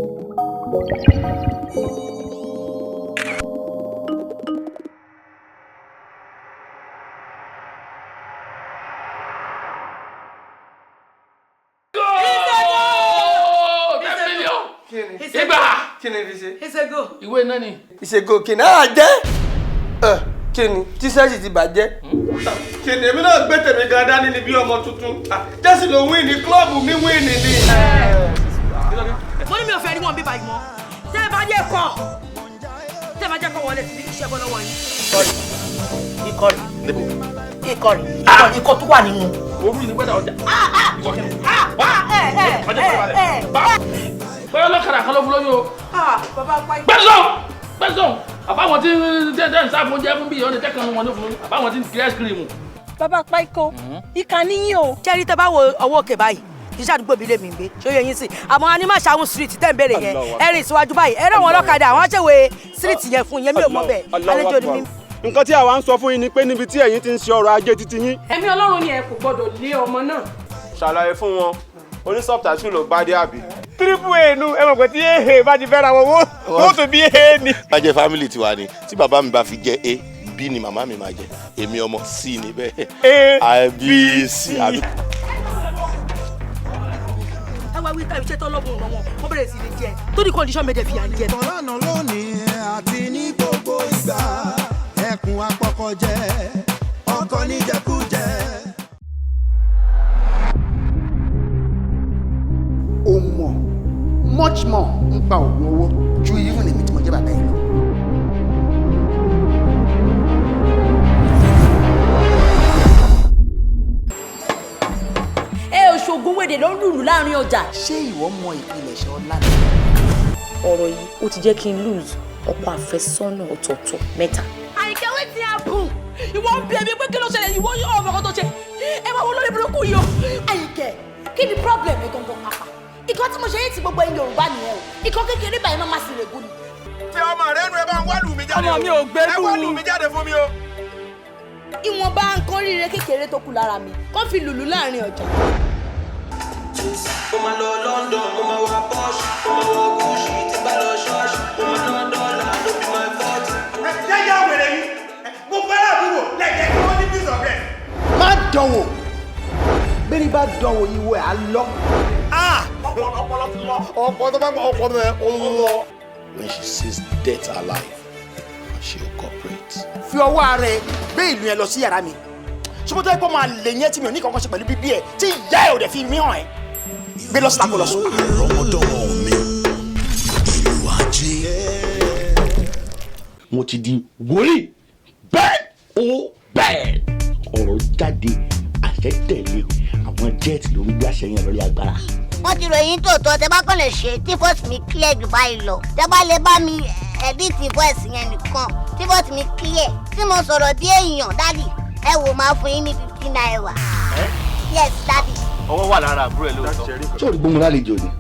10 million. Kíni? Igba. Kí ni fi ṣe? Ìṣègò. Ìwé náà ni. Ìṣègò kìnnì á jẹ́ kíni tíṣẹ́ẹ̀sì ti bàjẹ́. Kíni èmi náà gbé tèmi gan dání ni bí ọmọ tuntun. Jẹ́sì ló win ní club mi win ní ni. Mo ní mi ò fẹ́ rí wọn bí báyìí mọ́. Tẹ́ ẹ bá dé kọ̀. Tẹ́ ẹ bá jẹ́ kọ́ wọlé sí iṣẹ́ bọ́ lọ́wọ́ yín. Ikọ̀ rẹ̀, ikọ̀ rẹ̀, ikọ̀ tó wà nínú. Orú ni gbẹ́dà ọjà. Bọ́lá lọ́kàrà kan ló fún lóyún o. Gbẹ́sọ̀ gbẹ́sọ̀ àbáwọn tí tẹ́ ń sáfún jẹ́ fún bí ìyọ́nì tẹ́kàn wọn ló fún lóyún àbáwọn tí ń kiri ice cream. Bàbá Páíkó, ìkà níyìn o. Ṣẹ́rí tẹ́ bá wo ọwọ́ òkè báyìí, kì í ṣàdúgbò mi lèmi ń gbé, ṣó yẹ yín sí. Àmọ́ a ní má ṣàwọn street tẹ́ ń béèrè yẹn, ẹ rìn síwájú báyìí, ẹ rán àwọn ọlọ́kadà, àwọn aṣèwé street yẹn fún yẹn, mi ò mọ̀ bẹ́ẹ̀, àlejò ni mí. Nǹkan tí àwa ń sọ fún yín ni pé níbi tí ẹ̀yin ti ń ṣe ọrọ̀ ajé títí yín. Ẹ̀mí Ọlọ́run ni ẹ kò gbọ́dọ̀ lé ọmọ náà. Ṣàlàyé fún wọn, onísọ̀tàṣù ló bá dé àbí. Triple A nu, ẹ mọ̀ pé tí AA bá ti fẹ́ra wọn, wọ́n tún bí A ni. Bá jẹ́ family tiwa ni, tí bàbá mi bá fi jẹ́ A, B ni màmá mi máa jẹ, èmi ọmọ C ni bẹ́ẹ̀. A B C àbí. Ẹ wá wí táyì iṣẹ́ tó lọ́bùn ràn wọ́n, wọ́n bẹ̀rẹ̀ sí ní jẹ tó ní condition méje fìyà ń jẹ. Lánàá, lónìí àti ní gbogbo ìgbà, ẹkùn apọkọjẹ, ọkọ níjẹkújẹ. O mọ̀ much more nípa oògùn owó ju even èmi tí mo jẹ́ bàbá yìí lọ. Ẹ ò ṣoògùn wèrè ló ń lùlù láàrin ọjà. Ṣé ìwọ mọ ìpilẹ̀ṣẹ̀ ọlá ni? Ọ̀rọ̀ yìí ó ti jẹ́ kí n lose ọkọ àfẹ́sọ́nà ọ̀tọ̀ọ̀tọ̀ mẹ́ta. Àyìnkẹ́, wetin happen? Ìwọ ń bí ẹbí pé kí ló ṣẹlẹ̀, ìwọ yóò ọmọ kan tó ṣe. Ẹ máa wo lórí burúkú yìí o. Àyìnkẹ́, kí ni problem ẹ gangan pàpà? Ìkan tí mo ṣe yìí ti gbogbo ẹ̀yin Yorùbá nìyẹn o. Ìkan kékeré báyìí máa ma sì règùn ni. Fi ọmọ rẹ nu, ẹ bá ń wá lù mí jáde. Ọmọ mi ò gbẹ́dùn. Ẹ wá lù mí jáde fún mi o. Ìwọ̀nba nǹkan ríire kékeré tó kù lára mi kó fi lùlù láàrin ọjà. Mo máa lọ London, mo máa wọ Porsche, mo máa wọ Gucci, tí bá lọ ṣọ́ọ̀ṣì, mo máa ná dọ́là, no be my fault. Jẹ́jẹ́ wèrè yìí, gbogbo aláàbúrò lẹ́jẹ̀ kí wọ́n ní peace of rest. Má dánwò, bẹ́ẹ̀ni bá dánwò, ìwọ ẹ̀ á lọ. Ọpọlọ ti lọ. Ọpọlọ tó bá gbọ́ ọpọlọ ẹ ó lọ. When she sees death alive, she will cooperate. Fi ọwọ́ ara ẹ gbé ìlú yẹn lọ sí yàrá mi, ṣùgbọ́n tó yẹ kó máa lè yẹn tí mi ò ní kankan ṣe pẹ̀lú bíbí ẹ̀ tí ìyá ẹ̀ ò dẹ̀ fi mí hàn ẹ́, gbé lọ síta kó lọ sùn. Àrọ́mọdọ́mọ mi, ìlú ajé. Mo ti di wòlíì bẹ́ẹ̀ ó bẹ́ẹ̀, ọ̀rọ̀ jáde, àṣẹ tẹ̀lé, àwọn jet ló ń gbé àṣẹ yẹn lórí agbára. Wọ́n ti ròyìn tòótọ́. Tẹ bá kàn lè ṣe tí voice mi clear jù báyìí lọ, tẹ bá lè bá mi edit voice yẹn nìkan, tí voice mi clear, tí mo sọ̀rọ̀ bí èèyàn, daddy, ẹ wò, máa fún yín ní ₦50. Yes, daddy. Ọwọ́ wà lára àbúrò ẹ lóòótọ́. Ṣé o rí gbóhùn lálejò ni?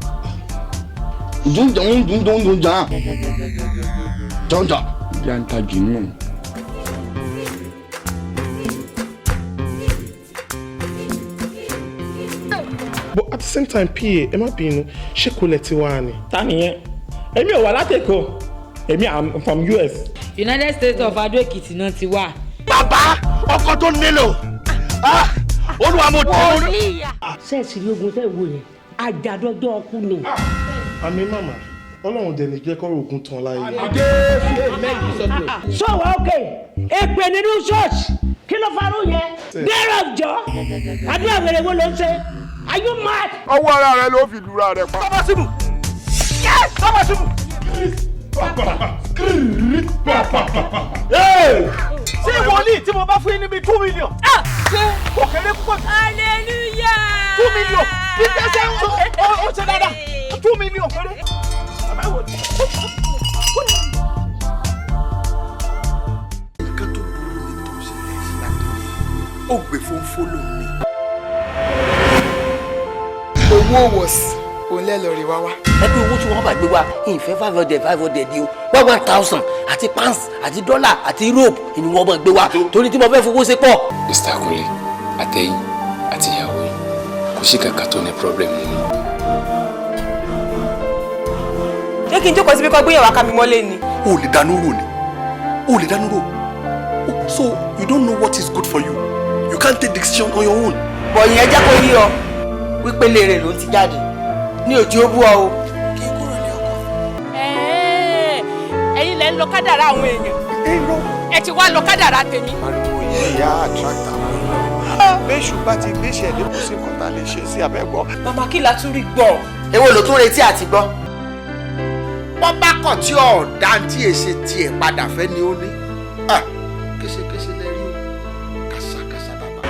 Dùn dùn dùn dùn dùn jà jọjọ. Janta jìnnà. But at the same time, pa, ẹ má bínú, ṣé kò lẹ ti wá ni? Ta nìyẹn? Èmi ò wá látẹ̀kọ̀, èmi am from US. United States of Adó Èkìtì náà ti wà. Bàbá ọkọ tó nílò, olúwa mo tẹ lórí. Ṣẹ́ẹ̀sì ní ogun tẹ́ wò yẹn, àjàdọ́jọ́ ọkù ni. Àmì màmá, Ọlọ́run dẹ̀ ní jẹ́ kọ́rọ̀ ogun tán láyé. Sọ̀wọ́ òkè èpè nínú ṣọ́ọ̀ṣì, kí ló farú yẹn? Dẹ́rọ̀ jọ, àdúrà wèrè wo ló ń ṣe? Are you mad? Ọwọ́ ara rẹ ló fi lura rẹ pa. Tọ́mọ síbù. Tọ́mọ síbù. Ṣé wòlíì tí mo bá fún yín níbi 2 million? Ṣé kò kéré púpọ̀ jù? Hallelujah. 2 million. Bí tẹ́sẹ̀ ó ṣe dáadáa, 2 million péré. Nǹkan tó burú ni tó ṣẹlẹ̀ sí látọ̀rẹ́ ó gbé fónfó lòun ni. Owó wọ̀sí òun lẹ́ lọ rí wá wá. Ẹ pé owó tí wọ́n bá gbé wá, ìfẹ́ 500 500 ni o, one one thousand àti pounds àti dollar àti europe ni wọ́n máa gbé wá, torí tí mo fẹ́ fowó ṣe pọ̀. Mr. Kunle, àtẹ̀yìn àti ìyàwó yìí, kò sí kankan tó ní problem nínú. kí n jókòó síbi kan gbéyàwó aká mi mọ́lé ni. O lè dánú rò ni, o lè dánú rò. So you don't know what is good for you. You can't take decision on your own. Bọ̀ yẹn jẹ́ kó yí ọ wípé léèrè ló ń ti jáde ní òjì ó bú ọ o. Ẹ̀yin lẹ ń lọ kádàrá àwọn èèyàn, ẹ ti wá lọ kádàrá tèmi. Ariwo yìí á attract àwọn èèyàn. Bẹ́ṣù bá ti gbéṣẹ́ ní kò sí nǹkan tá a lè ṣe sí abẹ́gbọ́. Màmá, kí la tún rí gbọ́? Èwo ló tún retí àti gbọ́? Wọ́n bá kọ̀ tí ọ̀dà tí èsè tiẹ̀ padà fẹ́ ni ó ní. Késekése lẹ rí o, kàṣàkàṣà bàbá.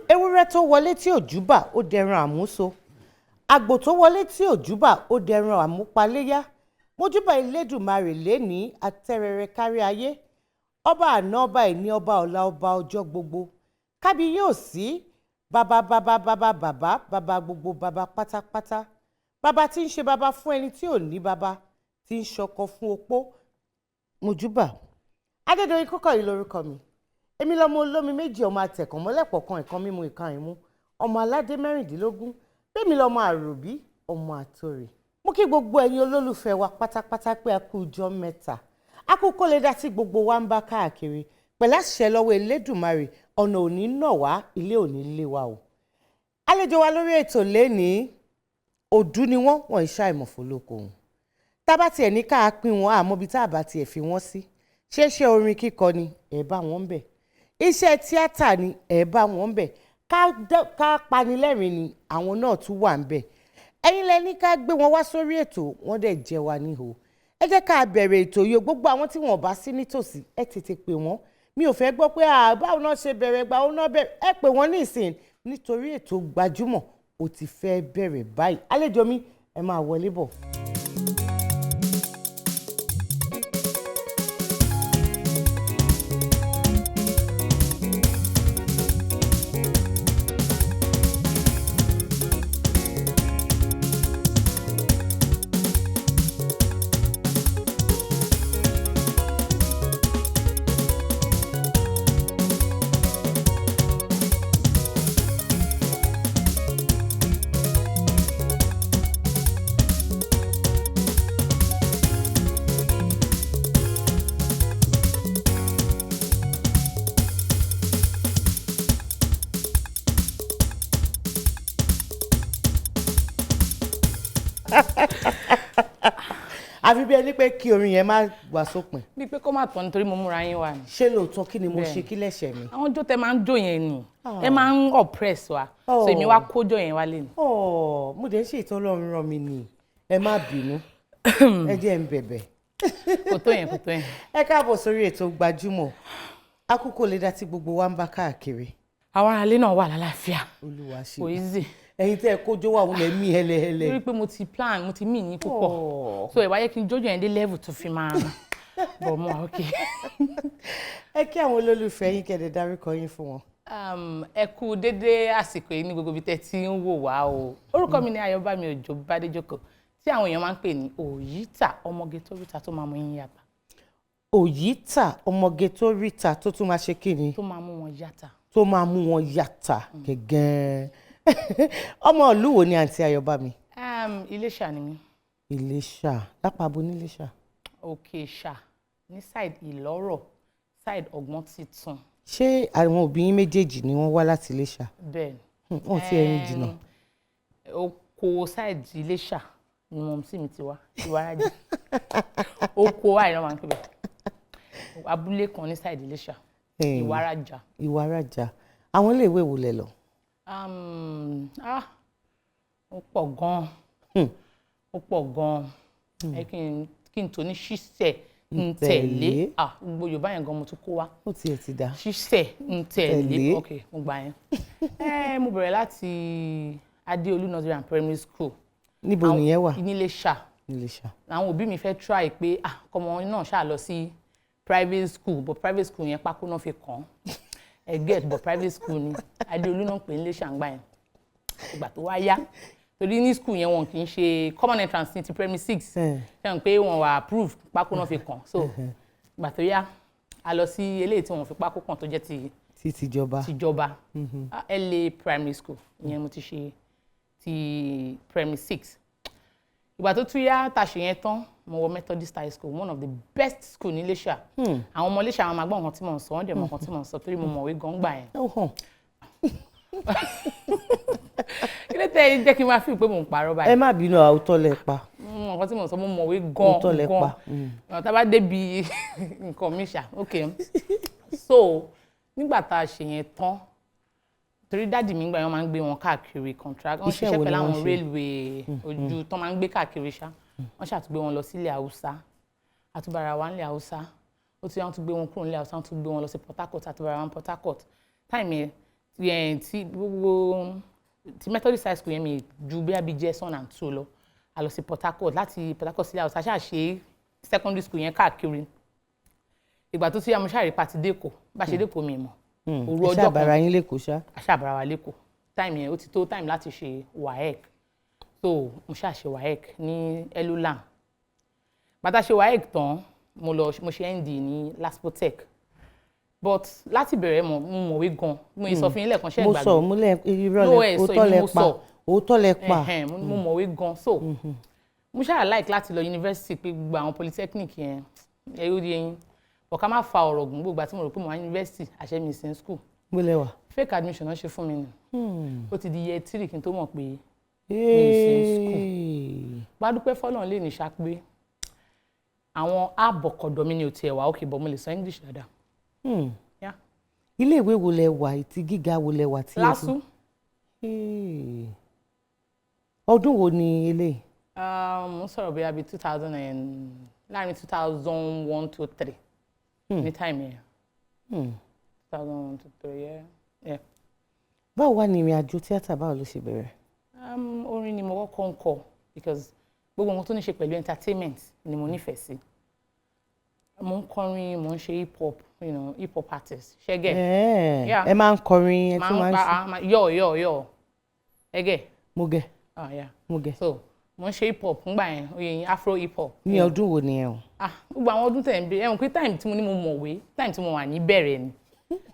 Ewúrẹ́ tó wọlé tí ò júbà, ó dẹran àmúso. Àgbò tó wọlé tí ò júbà, ó dẹran àmúpaléyá. Mojúbà Elédùmarè lénìí, atẹ́rẹrẹ kárí ayé, ọba àná, ọba ìní, ọba ọ̀la, ọba ọjọ́ gbogbo. Kábí yóò sí bàbá bàbá bàbá bàbá bàbá gbogbo bàbá pátápátá, bàbá tí ń ṣe bàbá fún ẹni tí ò ní bàbá, tí ń ṣọkọ fún opó. Mojúbà. Adédọ̀yìn Kókọ̀yí lórúkọ mi. Èmi lọmọ olómi méjì, ọmọ àtẹ̀kàn mọ́lẹ̀pọ̀ kan, ìkan mímu, ìkan ìmú, ọmọ aládé 16. Bẹ́ẹ̀mi lọmọ àròbí, ọmọ àtòrè. Mo kí gbogbo ẹ̀yin olólùfẹ́ wa pátápátá pé a kú ọjọ́ mẹ́ta, a kú kó lè dá sí gbogbo wa ń bá káàkiri pẹ̀lú àṣẹ lọ́wọ́ Elédùmarè. Ọ̀nà òní nà wá, ilé òní lé wa o. Àlejò wa lórí ètò lénìí, òdú ni wọ́n, wọ́n iṣẹ́ àìmọ̀fólókò òun. Tá a bá tiẹ̀ ní ká pín wọn, àmọ́ ibi tá a bá tiẹ̀ fi wọ́n sí, ṣé iṣẹ́ orin kíkọ ni, ẹ̀ bá wọn ń bẹ̀, iṣẹ́ tíátà ni, ẹ̀ bá wọn ń bẹ̀, ká panilẹ́rìn ni, àwọn náà tún wà ń bẹ̀. Ẹ̀yin lẹ ní ká gbé wọn wá sórí ètò, wọ́n dẹ̀ jẹ́ wa níhò. Ẹ jẹ́ ká bẹ̀rẹ̀ ètò yìí o. Gbogbo àwọn tí wọn ò bá sí nítòsí, ẹ tètè pè wọ́n. Mi ò fẹ́ gbọ́ pé báwo náà ṣe bẹ̀rẹ̀, gbà ó náà bẹ̀rẹ̀. Ẹ pè wọ́n ní ìsìn, nítorí ètò Gbajúmọ̀ ó ti fẹ́ bẹ̀rẹ̀ báyìí. Àlejò mi, ẹ máa wọlé bọ̀. Àfi bí ẹni pé kí orin yẹn má wá sópin. Bíi pé kó má tán, nítorí mo múra yín wá ni. Ṣé lóòótọ́? Kí ni mo ṣe? Kí lẹ̀ṣẹ̀ mi? Àwọn jó tẹ máa ń jó yẹn ni ẹ máa ń oppress wa, so èmi wá kójó yẹn wá lé ni. Mo dẹ̀ ń ṣe ìtọ́lọ́run rán mi ni. Ẹ má bínú, ẹ jẹ́ ń bẹ̀bẹ̀. Kò tó yẹn, kò tó yẹn. Ẹ káàbọ̀ sórí ètò Gbajúmọ̀. Akókò lè dá tí gbogbo wa ń bá káàkiri. Àwọn aráalé náà wà lálàáfíà. Olúwa ṣe. Kò easy. Ẹ̀yin tẹ́ ẹ kójó wà wọlé mí hẹlẹhẹlẹ. Lórí pé mo ti plan, mo ti mí ní púpọ̀, so ìwáyé kí n jójó yẹn dé level tó fi máa bọ̀ mọ́. Ok. Ẹ kí àwọn olólùfẹ́ yín, kẹ́dẹ̀ dárúkọ yín fún wọn. Ẹ kú dédé àsìkò yìí ní gbogbo ibi tẹ́ ti ń wò wá o. Orúkọ mi ni Ayọ̀bámi Òjó Bádéjókòó, tí àwọn èèyàn máa ń pè ní Òyìtà, ọmọge tó ríta tó máa mú yín yàtà. Òyìtà, ọmọge tó ríta tó tún máa ṣe kí ni? Tó máa mú wọn yàtà. Tó máa mú wọn yàtà gẹ́gẹ́. Ọmọ ìlú wo ni àǹtí Ayọ̀bámi? Iléṣà ni mí. Iléṣà, lápapọ̀ níléṣà. Òkè Ìṣà, ní side Ìlọ́rọ̀, side Ọ̀gbọ́n Titun. Ṣé àwọn òbí yín méjèèjì ni wọ́n wá láti Iléṣà? Bẹ́ẹ̀ ni. Wọ́n ti ẹ̀rìn jìnnà. Oko side Iléṣà ni mumsy mi ti wá, Ìwárájì. Oko àìrán máa ń pè bẹ́ẹ̀, abúlé kan ní side Iléṣà. Ìwárájà. Ìwárájà. Àwọn iléèwé wo lẹ lọ? Ah, ó pọ̀ gan-an, ó pọ̀ gan-an. Ẹ kí n tó ní ṣíṣẹ̀ ń tẹ̀lé. Ah, gbogbo Yorùbá yẹn gan mo tún kó wá. Ó tiẹ̀ ti dá. Ṣíṣẹ̀ ń tẹ̀lé, ok, mo gbà yẹn. Mo bẹ̀rẹ̀ láti Adéolú Nursery and Primary School. Níbo nìyẹn wà? Níléṣà. Níléṣà. Àwọn òbí mi fẹ́ try pé, ah, kọ́mọ náà ṣáà lọ sí private school, but private school yẹn, pákó náà fi kàn án, ẹ get? But private school ni Adéolú náà pè ní Iléṣà ń gbà yẹn. Ìgbà tó wá yá, torí ní school yẹn, wọn kì í ṣe common entrance ní ti primary six, ṣe hàn pé wọn wà approve, pákó náà fi kàn. So ìgbà tó yá, a lọ sí eléyìí tí wọn fi pákó kàn, tó jẹ́ ti ti tìjọba. Tìjọba. Ah, LA Primary School ìyẹn mo ti ṣe ti primary six. Ìgbà tó tún yá, tá a ṣe yẹn tán, mo wọ Methodist High School, one of the best school ní Iléṣà. Àwọn ọmọ Iléṣà, àwọn máa gbọ́ nǹkan tí mò ń sọ, wọ́n dẹ̀ mọ nǹkan tí mò ń sọ, torí mo mọ̀wé gan gbà yẹn. Ó hàn. Kí ló tẹ́ ẹ jẹ́ kí n máa fi pé mò ń parọ́ báyìí? Ẹ má bínú, àwòtọ́ lẹ pa. Mo mọ nǹkan tí mò ń sọ, mo mọ̀wé gan. Òótọ́ lẹ gan pa. Ọ̀nà tá a bá débi nǹkan mi ṣá, ok. So nígbà tá a ṣe yẹn tán, torí daddy mi gbà yẹn, wọ́n máa ń gbé wọn káàkiri, contract wọ́n Iṣẹ́ ṣiṣẹ́ wo ni pẹ̀lú wọ́n àwọn ṣe? railway ojú tó máa ń gbé káàkiri ṣá. Wọ́n ṣàtúgbé wọn lọ sílẹ̀ Haúsá, àtúbàrà wa nílẹ̀ Haúsá. Ó ti wọ́n tún gbé wọn kúrò nílẹ̀ Haúsá, wọ́n tún gbé wọn lọ sí Port Harcourt, àtúbàrà wa ní Port Harcourt. Time yẹn tí gbogbo ti Methodist High School yẹn, mi ju bí abi JSS 1 and 2 lọ, a lọ sí Port Harcourt. Láti Port Harcourt sílẹ̀ Haúsá, ṣáà ṣe secondary school yẹn káàkiri. Ìgbà tó ti yá, mo ṣáà rí pàtí dẹ́kọ̀. Bá ṣe dẹ́kọ̀, mi mọ̀ òru Ẹ ọjọ́ ṣàbàrà kan yín lẹ́kọ̀ọ́ ṣá. Aṣàbàrà wa lẹ́kọ̀ọ́. Time yẹn, ó ti tó time láti ṣe WAEC, so mo ṣáà ṣe WAEC ní Elulam. Bàtà ṣe WAEC tán, mo lọ, mo ṣe ND ní LASPOTECH. But láti bẹ̀rẹ̀, mo mọ̀wé gan. Mo yìí sọ fún yín lẹ́ẹ̀kan, ṣé ẹ Mo gbàgbé? sọ, mo lẹ irọ́ No, lẹ ẹ sọ, òótọ́ èmi lẹ mo pa. sọ. Òótọ́ lẹ pa. Ẹhẹ́n, mo mọ̀wé gan, so mo ṣáà like láti lọ yunifásitì, pé gbogbo àwọn polytechnic yẹn, ẹ yóò di eyín bọ̀. Ká má fa ọ̀rọ̀ gùn, gbogbo àti mo rò pé mo wà yunifásitì, àṣẹ mi sí school. Mo lẹ wà. Fake admission náà ṣe fún mi ni. Ó ti di year three kí n tó mọ̀ pé mi ì sí school. Bá dúpẹ́ fọ́lọ́run lè ní ṣá pé àwọn àbọ̀kọ̀dọ̀ mi ni ò tiẹ̀ wá òkè bọ̀, mo lè sọ English dáadáa. Yeah. Ilé ìwé wo lẹ wà? Ìtì gíga wo lẹ wà tí ẹ fi- LASU. Hey. Ọdún wo ni eléyìí? Mo ń sọ̀rọ̀ bóyá bíi two thousand and láàrin 2001 to 3 ní time yẹn. 2001 to 3, yeah. Báwo wá ní ìrìn àjò tíátà, báwo ló ṣe bẹ̀rẹ̀? Orin ni mo kọ́kọ́ ń kọ, because gbogbo nǹkan tó ní ṣe pẹ̀lú entertainment ni mo nífẹ̀ẹ́ sí. Mo ń kọrin, mo ń ṣe hip hop, hip hop artist, ṣẹ́gẹ̀. Ẹ máa ń kọrin, ẹ tún máa ń ṣe. Ṣe yọ yọ yọ, ẹgẹ. Mo gẹ. Ah, yeah. Mo gẹ. So mo ń ṣe hip hop ńgbà yẹn, oyè yín, afro hip hop. Ní ọdún wo nìyẹn o? Ah, gbogbo àwọn ọdún tẹ̀ ń bẹ, ẹ̀wọ̀n pé time tí mo ní mo mọ̀wé, time tí mo wà ní bẹ̀rẹ̀ ni.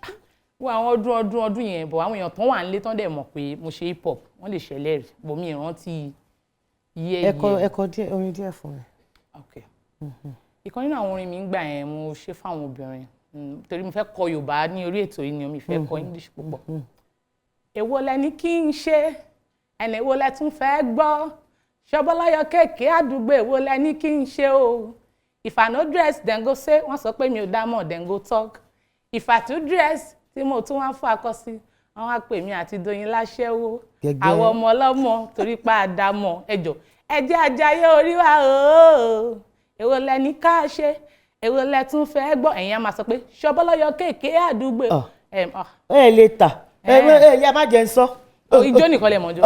Ah, gbogbo àwọn ọdún ọdún ọdún yẹn bọ̀, àwọn èèyàn tán wà nílé tán dẹ̀ mọ̀ pé mo ṣe hip hop, wọ́n lè ṣẹlẹ̀ rí bọ̀, mi ìrántí iye. Ẹ kọ díẹ̀, orin díẹ̀ fún mi. Okay. Ìkan nínú àwọn orin mi ń gbà yẹn, mo ṣe fáwọn obìnrin. Torí mo fẹ́ kọ Yorùbá ní orí ètò yìí ni, mi fẹ́ kọ English púpọ̀. Èwo lẹ ní kí n ṣe ẹnì, èwo lẹ tún fẹ́ gbọ́? Ṣọbọ́láyọ kéèké àdúgbò, èwo lẹ ní kí n ṣe o? If I no dress, dem go say, wọ́n sọ pé mi ò dá mọ̀, dem go talk. If I too dress, tí mo tún wá fún akọ sí, wọ́n á pè mí àti Doyin láṣẹ́wó. Gẹ́gẹ́. Àwọn ọmọ ọlọ́mọ torí pa àdámọ̀ ẹjọ́, ẹ jẹ́ àjàyè orí wa ooo. Èwo lẹ ní ká ṣe, èwo lẹ tún fẹ́ gbọ́? Ẹ̀yin á máa sọ pé ṣọbọ́láyọ kéèké àdúgbò. Ah. Ẹ lè tà ẹ ẹ yá, má jẹ́ ń sọ. Oh, ijó nìkan lè mọ̀ jó.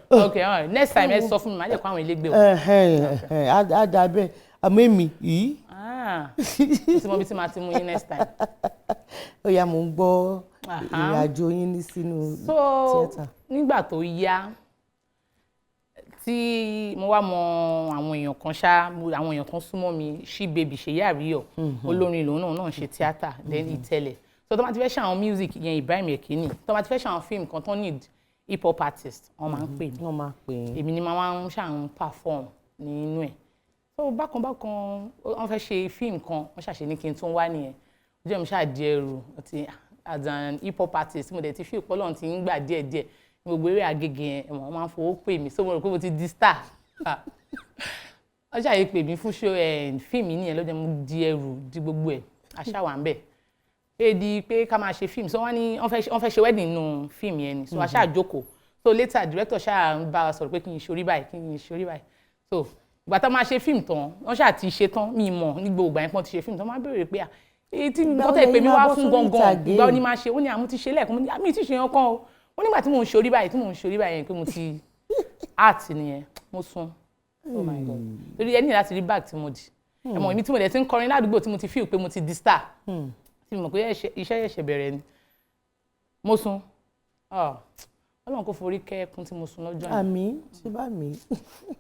Ok, all right. Next time, ẹ sọ fún mi, má jẹ́ kó àwọn ilé gbé o. Á dà bẹ́ẹ̀, àmọ́ èmi yìí. Ah, mo ti mọ ibi tí màá ti mú yín next time. Ó yá, mò ń gbọ́. Aha. Ìrìn àjò yín ní sínú So tíátà. nígbà tó yá tí mo wá mọ àwọn èèyàn kan ṣá, àwọn èèyàn kan súnmọ́ mi, Ṣí Baby, Ṣèyí Àríyọ̀, olórin lòun náà, náà ń ṣe tíátà, then Ìtẹ̀lẹ̀. So tó bá ti fẹ́ ṣe àwọn music yẹn, Ibrahim Yekini, tó bá ti fẹ́ ṣe àwọn fíìmù kan tó need hip hop artist, wọ́n máa ń pè mí. Wọ́n máa pè é. Èmi ni màá wá ń ṣà ń perform nínú ẹ̀. So bákan bákan, wọ́n fẹ́ ṣe fíìmù kan, wọ́n ṣàṣe ní kí n tún wá nìyẹn. Ojú ẹ̀, mo ṣáà di ẹrù, ó ti As an hip hop artist, mo dẹ̀ ti fi ìpọ́lọ̀ tí ń gbà díẹ̀díẹ̀ ní gbogbo eré Agége yẹn, wọ́n máa ń fowó pè mí, so mo rò pé mo ti di star. Wọ́n ṣàyè pè mí fún show fíìmù nìyẹn lọ́jọ́ mo di ẹrù di gbogbo ẹ̀, aṣáwà ń bẹ̀ pé di pé ká máa ṣe fíìmù. So wọ́n ní wọ́n fẹ́ ṣe wedding nínú fíìmù yẹn ni, so a ṣáà jókòó. So later, director ṣáà ń bá wa sọ̀rọ̀ pé kí n ṣorí báyìí, kí n ṣorí báyìí. So ìgbà tá máa ṣe fíìmù tán, wọ́n ṣáà ti ṣe tán, mi mọ̀ ní gbogbo ìgbà yẹn pọ́n ti ṣe fíìmù tán, máa béèrè pé à èyí tí Ìgbà wo nǹkan tẹ̀ pé lẹ̀yin mi máa wá bọ́ fún sórí gangan ìtàgé? Ìgbà wo ni máa ṣe? Ó ní àmú ti ṣe lẹ́ẹ̀kan. Mo ní àmì tí ṣe yẹn kan o. Ó nígbà tí mò ń ṣorí báyìí, tí mò ń ṣorí báyìí yẹn, pé mo ti art nìyẹn, mo sun. Oh my God, torí ẹ ní láti rí bag tí mo dì. Ẹ mọ̀ èmi tí mo dẹ̀ ti ń kọrin ládùúgbò, tí mo ti feel pé mo ti di star, tí mo mọ̀ pé iṣẹ́ ẹ̀ṣẹ̀ bẹ̀rẹ̀ ni, mo sun. Ah, Ọlọ́run kò forí kẹ́kún tí mo sun lọ́jọ́ yẹn. Àmì ṣé bá mi.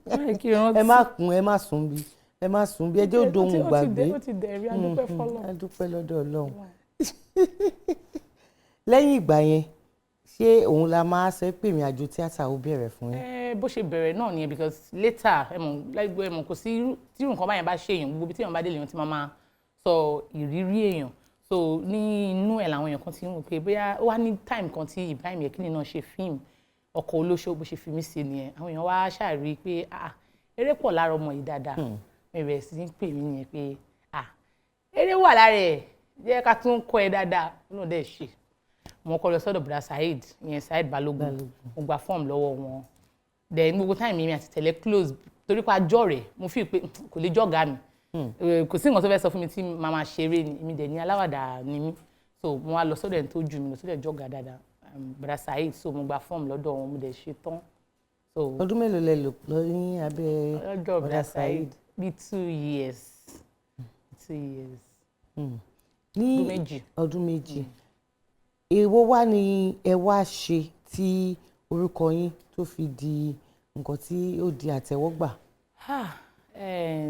Báyìí kí n rántí. Ẹ má kún, ẹ má sùn bí, ẹ má sùn bí, ẹ jẹ́ ó dohun Ó ti gbàgbé. Ó ti dẹ̀rí, a dúpẹ́ f'Ọlọ́run. A dúpẹ́ lọ́dọ̀ Ọlọ́run. Lẹ́yìn ìgbà yẹn, ṣé òun la máa sọ pé ìrìn àjò tíátà ó bẹ̀rẹ̀ fún yín? Bó ṣe bẹ̀rẹ̀ náà nìyẹn, because later, ẹ mọ̀ láìpẹ́, ẹ mọ̀ kò sí tí irú nǹkan báyẹn bá ṣe èèyàn, gbogbo ibi tí èèyàn bá dé lèèyàn ti máa máa sọ ìrírí èèyàn. So ní inú ẹ̀ làwọn èèyàn kan ti ń wò pé bóyá ó wá ní time kan tí Ibrahim Yekini náà ṣe fíìmù Ọkọ̀ Olóṣó, bó ṣe fi mí sí nìyẹn. Àwọn èèyàn wá ṣàrí pé ah, eré pọ̀ lára ọmọ yìí dáadáa. Mi bẹ̀rẹ̀ sí ní pè mí nìyẹn pé ah, eré wà lára ẹ̀, jẹ́ ká tún kọ́ ẹ dáadáa. Ó náà dẹ̀ ṣe, mo kọ́ lọ sọ́dọ̀ bùrà Saheed, ìyẹn Saheed Balogun. Mo gba fọ́ọ̀mù lọ́wọ́ wọn. Then gbogbo time mi àti tẹ̀lé close, torí pé àjọ rẹ̀, mo fi pé kò lè jọ̀gá mi. Kò sí nǹkan tó fẹ́ sọ fún mi tí màá máa ṣeré ni. Èmi dẹ̀ ní aláwàdà ni mí, so mo wá lọ sọ́dọ̀ ẹni tó jù mí lọ, sọ́dọ̀ jọ̀gá dáadáa, bùrà Saheed. So mo gba fọ́ọ̀mù lọ́dọ̀ wọn, mo dẹ̀ ṣe tán. So Ọdún mélòó lẹ lò lọ ní abẹ́ lọ́dọ̀ bọ̀dá bùrà Saheed? Saheed, bíi 2 years, 2 years. Ní Ọdún 2. Ọdún 2. Èwo wá ni ẹ wá ṣe tí orúkọ yín tó fi di nǹkan tí ó di àtẹ́wọ́gbà? Ah,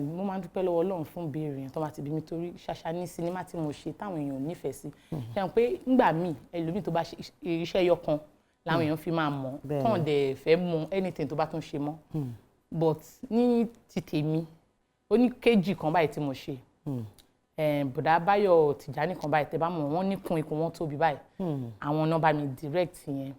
mo máa ń dúpẹ́ lọ́wọ́ Ọlọ́run fún ìbéèrè yẹn tó bá ti bí mi, torí ṣàṣà ní sinimá tí mo ṣe táwọn èèyàn ò nífẹ̀ẹ́ sí. Ṣe hàn pé ńgbà míì, ẹlòmíì tó bá ṣe iṣẹ́ ẹyọ kan làwọn èèyàn fi máa mọ̀, tán dẹ̀ fẹ́ mọ anything tó bá tún ṣe mọ́. But ní ti tèmi, ó ní kéjì kan báyìí tí mo ṣe. Bùdá Báyọ̀ Tìjání kan báyìí, tẹ́ bá mọ̀ wọ́n, níkun ikùn wọn tóbi báyìí. Àwọn náà bá mi direct yẹn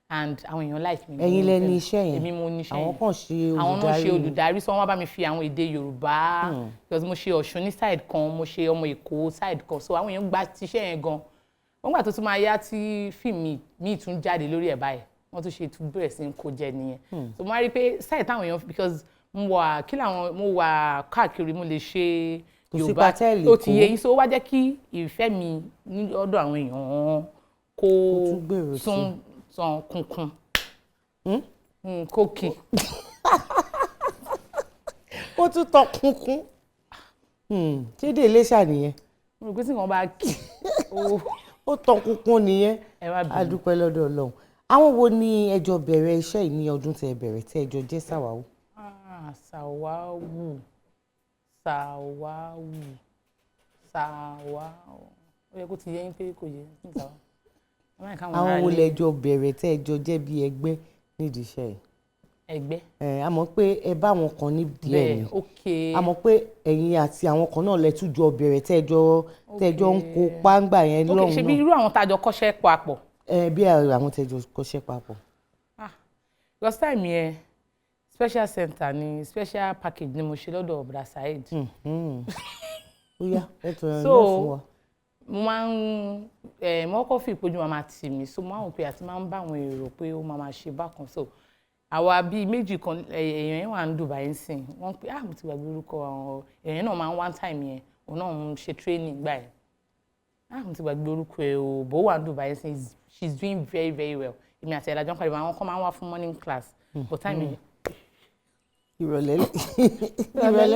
and àwọn èèyàn like mi. Ẹ̀yin lẹ ní iṣẹ́ yẹn? Èmi mo ní iṣẹ́ Àwọn yẹn. kàn ṣe Àwọn náà ṣe olùdarí ni. Olùdarí, so wọ́n wá bá mi fi àwọn èdè Yorùbá, because mo ṣe Ọ̀ṣun ní side kan, mo ṣe ọmọ Èkó side kan. So àwọn èèyàn gba tiṣẹ́ yẹn gan. Wọ́n gbà tó tún máa yá tí fíìmù míì tún jáde lórí ẹ̀ báyìí, wọ́n tún ṣe tún bẹ̀rẹ̀ sí ní kó jẹ nìyẹn. So mo wá rí i pé side táwọn èèyàn, because mo wà kí làwọn, mo wà káàkiri, mo lè ṣe Kò sí Yorùbá patẹ́ẹ̀lì ó ti kó. yé yín. So ó wá jẹ́ kí ìfẹ́ mi ní ọ̀dọ̀ àwọn èèyàn kó tún gbèrò sí. tún tàn kunkun. Kókì. Ó tún tàn kunkun. Ṣé dé Iléṣà nìyẹn? Mo rò pé tí nǹkan bá kì ó tàn kunkun nìyẹn. Ẹ má bínú. A dúpẹ́ lọ́dọ̀ Ọlọ́run. Àwọn wo ni ẹ jọ bẹ̀rẹ̀ iṣẹ́ yìí ní ọdún tẹ́ ẹ bẹ̀rẹ̀, tẹ́ ẹ jọ jẹ́ Sàwáwù? Ah, Sàwáwù, Sàwáwù, Sàwáwù, ó yẹ kó ti yé yín pé kò yé ní Sàwáwù. Ẹ má yẹ káwọn Àwọn ará wo ilé- lẹ jọ bẹ̀rẹ̀ tẹ́ ẹ jọ jẹ́ bí ẹgbẹ́ nídìí iṣẹ́ yìí? Ẹgbẹ́? Ẹ a mọ̀ pé ẹ bá àwọn kan ní díẹ̀ Bẹ́ẹ̀, ni. Ok. A mọ̀ pé ẹ̀yin àti àwọn kan náà lẹ tún jọ bẹ̀rẹ̀, tẹ́ ẹ jọ ń kó páńgbà yẹn Ok, lọ́hùn ṣe bí náà. irú àwọn tá a jọ kọ́ṣẹ́ papọ̀? Ẹ bí àwọn tẹ́ jọ kọ́ṣẹ́ papọ̀. Because time yẹn, special center ni, special package ni mo ṣe lọ́dọ̀ Bra Saheed. Ó yá, ẹ tọrọ náà So fún wa. mo máa ń mo kọ́kọ́ fi ìpéjú máa máa tì mí, so mo máa ń wò pé àti máa ń bá àwọn èrò pé ó máa máa ṣe bákan. So àwa bíi méjì kan, èèyàn yẹn wà ní Dubai ń sìn wọ́n pé, ah, mo ti gbàgbé orúkọ àwọn èèyàn yẹn náà, máa ń one time yẹn, òun náà ń ṣe training gbà yẹn. Ah, mo ti gbàgbé orúkọ ẹ o, bó wà ní Dubai ń sìn, she's doing very very well. Èmi àti ẹ̀lájọ́ ń pariwo, àwọn kan máa ń wá fún morning class, but time yẹn Ìrọ̀lẹ́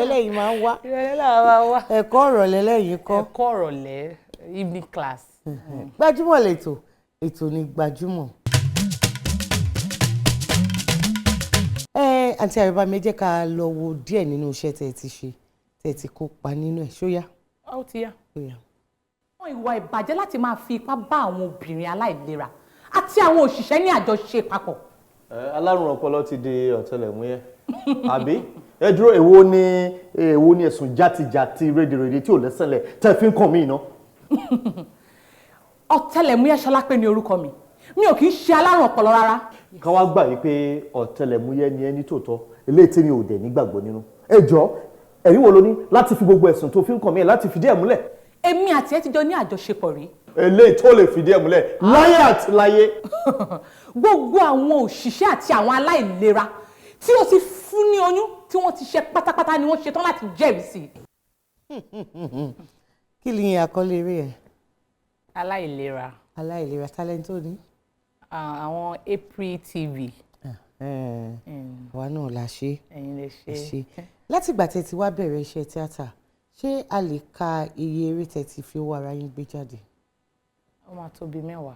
lẹ́yìn máa ń wá. Ìrọ̀lẹ́ làwọn máa wá. Ẹ̀kọ́ ìrọ̀lẹ́ lẹ́yìn kọ́. Ẹ̀kọ́ ìrọ̀lẹ́, evening class. Gbajúmọ̀ lẹ́tọ̀, ètò ní Gbajúmọ̀. Ẹ àǹtí Àyọ̀bámi, ẹ jẹ́ ká lọ wo díẹ̀ nínú iṣẹ́ tẹ́ ẹ ti ṣe, tẹ́ ẹ ti kópa nínú ẹ̀, ṣóyá? Ó ti yá. Ó yá. Àwọn ìwà ìbàjẹ́ láti máa fi ipá bá àwọn obìnrin aláìlera àti àwọn òṣìṣẹ́ ní àjọṣe papọ̀. Ẹ, alárùn ọpọlọ ti di ọ̀tẹlẹ̀múyẹ́, àbí? Ẹ dúró, èwo ni ẹ̀sùn játijàti rédèrèdè tí ò lẹ́sẹ̀lẹ̀ tẹ́ fi ń kàn mí iná? Ọ̀tẹlẹ̀múyẹ́ Ṣọlápé ni orúkọ mi. Mi ò kì í ṣe alárùn ọpọlọ rárá. Ká wá gbà wípé ọ̀tẹlẹ̀múyẹ́ ni ẹ ní tòótọ́, eléyìí tí mi ò dẹ̀ nígbàgbọ́ nínú. Ẹ jọ, ẹ̀rí wo lo ní láti fi gbogbo ẹ̀sùn tó fi ń kàn mí ẹ̀ láti fìdí ẹ̀ múlẹ̀? Èmi àti ẹ ti jọ ní àjọṣepọ̀ rí. Eléyìí tó lè fìdí ẹ̀ múlẹ̀ láyé àti láyé. Gbogbo àwọn òṣìṣẹ́ àti àwọn aláìlera tí ó ti fún ní oyún tí wọ́n ti ṣe pátápátá ni wọ́n ṣetán láti jẹ́rìí sí i. Kí ni àkọlé eré ẹ? Aláìlera. Aláìlera, talent ó ní. Àwọn April TV. Àwa náà la ṣe. Ẹ̀yin lè Ẹ ṣe. ṣe. Látìgbà tẹ́ ti wá bẹ̀rẹ̀ iṣẹ́ tíátà, ṣé a lè ka iye eré tẹ́ ti fi owó ara yín gbé jáde? Ó máa tó bíi 10.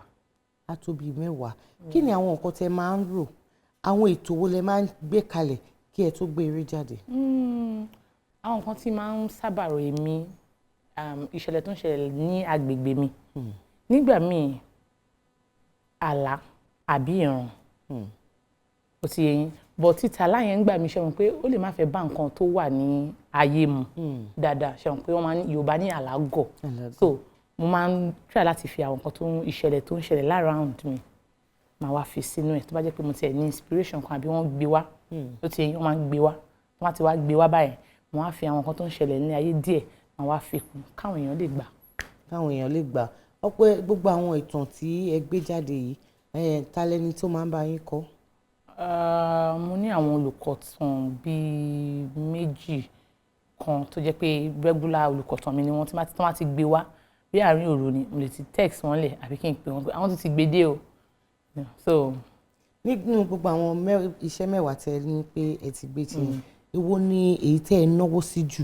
Á tó bíi 10. Kí ni àwọn nǹkan tẹ́ máa ń rò, àwọn ètò wo lẹ máa ń gbé kalẹ̀ kí ẹ tó gbé eré jáde? Àwọn nǹkan tí máa ń sábà rò èmi, ìṣẹ̀lẹ̀ tó ń ṣẹlẹ̀ ní agbègbè mi nígbà míì, àlá àbí ìran, ó ti yé yín, but títa láyẹn ń gbà mí, ṣe wọn pé ó lè má fẹ́ bá nǹkan tó wà ní ayé mu dáadáa, ṣe wọn pé wọ́n máa ń Yorùbá ní àlá gọ̀, so mo máa ń try láti fi àwọn nǹkan tó ń ìṣẹ̀lẹ̀ tó ń ṣẹlẹ̀ around mi, màá wá fi sínú ẹ̀. Tó bá jẹ́ pé mo tiẹ̀ ní inspiration kan àbí wọ́n gbé wá, ó ti yé yín, wọ́n máa ń gbé wá. Tó bá ti wá gbé wá báyẹn, mo wá fi àwọn nǹkan tó ń ṣẹlẹ̀ ní ayé díẹ̀, màá wá fi kún káwọn èèyàn lè gbà. Káwọn èèyàn lè gbà. Ọ̀pọ̀ gbogbo àwọn ìtàn tí ẹ gbé jáde yìí, ta lẹni tó máa ń bá yín kọ? Mo ní àwọn olùkọ̀tàn bíi méjì kan tó jẹ́ pé regular olùkọ̀tàn mi ni wọ́n. Tí wọ́n ti gbé wá bí àárín òru ni mo lè ti text wọn lẹ̀ àbí kí n pè wọ́n pé àwọn tó ti gbé dé o. So Nínú gbogbo àwọn iṣẹ́ 10 tẹ́ ní pé ẹ ti gbé tí, èwo ni èyí tẹ́ ẹ náwó sí jù?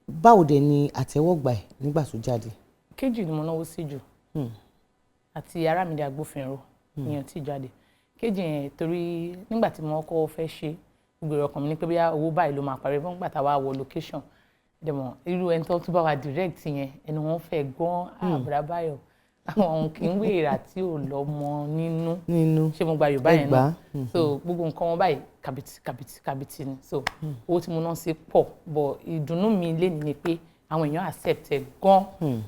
Báwo dẹ̀ ni àtẹ́wọ́gbà ẹ̀ nígbà tó jáde? Kejì ni mo náwó sí jù, àti Arámidé Agbófinró. Ìyẹn tí jáde kejì yẹn, torí nígbà tí mo kọ́kọ́ fẹ́ ṣe, gbogbo èrò ọkàn mi ní pé bóyá owó báyìí ló máa parí fún nígbà tá a wá wọ location dẹ̀mọ̀, irú ẹni tó tún bá wa direct yẹn, ẹni wọ́n fẹ́ gbọ́n àbúrà báyọ̀, àwọn kì í wéèrà tí ò lọ́mọ nínú. Nínú. Ṣé mo gba Yorùbá yẹn Ẹ gbà náà? á. So gbogbo nǹkan wọn báyìí, kàbìtì kàbìtì kàbìtì ni. So owó tí mo ná sí pọ̀, but ìdùnnú mi lénìí ni pé àwọn èèyàn accept ẹ gan.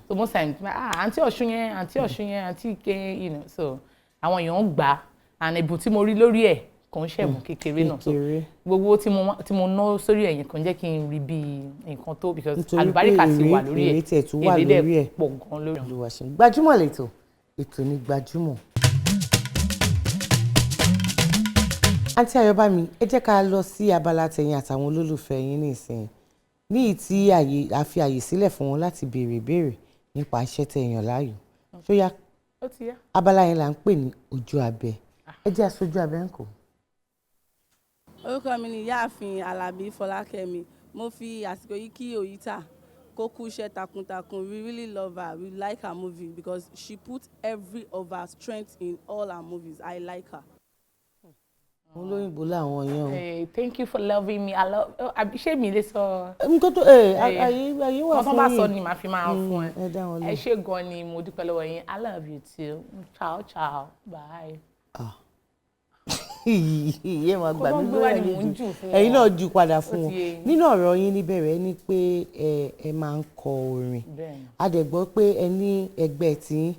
So most times, ah, àǹtí Ọ̀ṣun yẹn, àǹtí Ọ̀ṣun yẹn, àǹtí Ike, so àwọn èèyàn ń gbà á, and ẹ̀bùn tí mo rí lórí ẹ̀ kò ń ṣẹ̀bùn kékeré náà. So Kékeré. gbogbo owó tí mo ná sórí ẹ̀yìn kò ń jẹ́ kí n rí bí nǹkan tó, because Nítorí pé àlùbáríkà ti wà lórí ẹ̀. èrè tiẹ̀ tún wà Èrè dẹ̀ lórí ẹ̀. pọ̀ gan lórí ẹ̀. Olúwa ṣeun. Gbajúmọ̀ lẹ́tọ̀, ètò ní Gbajúmọ̀. Àǹtí Ayọ̀bámi, ẹ jẹ́ ká lọ sí abala tẹ̀yìn àtàwọn olólùfẹ́ yín nísìnyí, ní ìyí tí àyè a fi àyè sílẹ̀ fún wọn láti béèrè ìbéèrè nípa iṣẹ́ tẹ́ yàn láàyò. Ṣó yá? Ó ti yá. Abala yẹn là ń pè ní ojú abẹ. Ẹ jẹ́ aṣojú abẹ ń kò. Orúkọ mi ni Ìyáàfin Alábí Fọlákẹ́mi. Mo fi àsìkò yìí kí Oyita kó kú iṣẹ́ takuntakun. We really love her, we like her movie because she put every of her strength in all her movies. I like her. Àwọn olóyìnbó làwọn yẹn o. Thank you for loving me. I love. Oh, àbí ṣé mi lè sọ? Nǹkan tó ẹ ayé ayé wà Wọ́n tó fún bá yín. sọ ni màá fi máa fún ẹ. Ẹ dá wọn Ẹ lóhùn. ṣé gan ni, mo dúpẹ́ lọ́wọ́ yín. I love you too. Ciao ciao, bye. Ìyẹn máa gbà Kó tó mí ń gbé wá lórí ni mò ń àlejò. jù fún Ẹ̀yin wọn. náà jù padà fún Ó wọn. ti yé yín. Nínú ọ̀rọ̀ yín níbẹ̀rẹ̀, ní pé ẹ máa ń kọ orin. Bẹ́ẹ̀ni. A dẹ̀ gbọ́ pé ẹ ní ẹgbẹ́ tí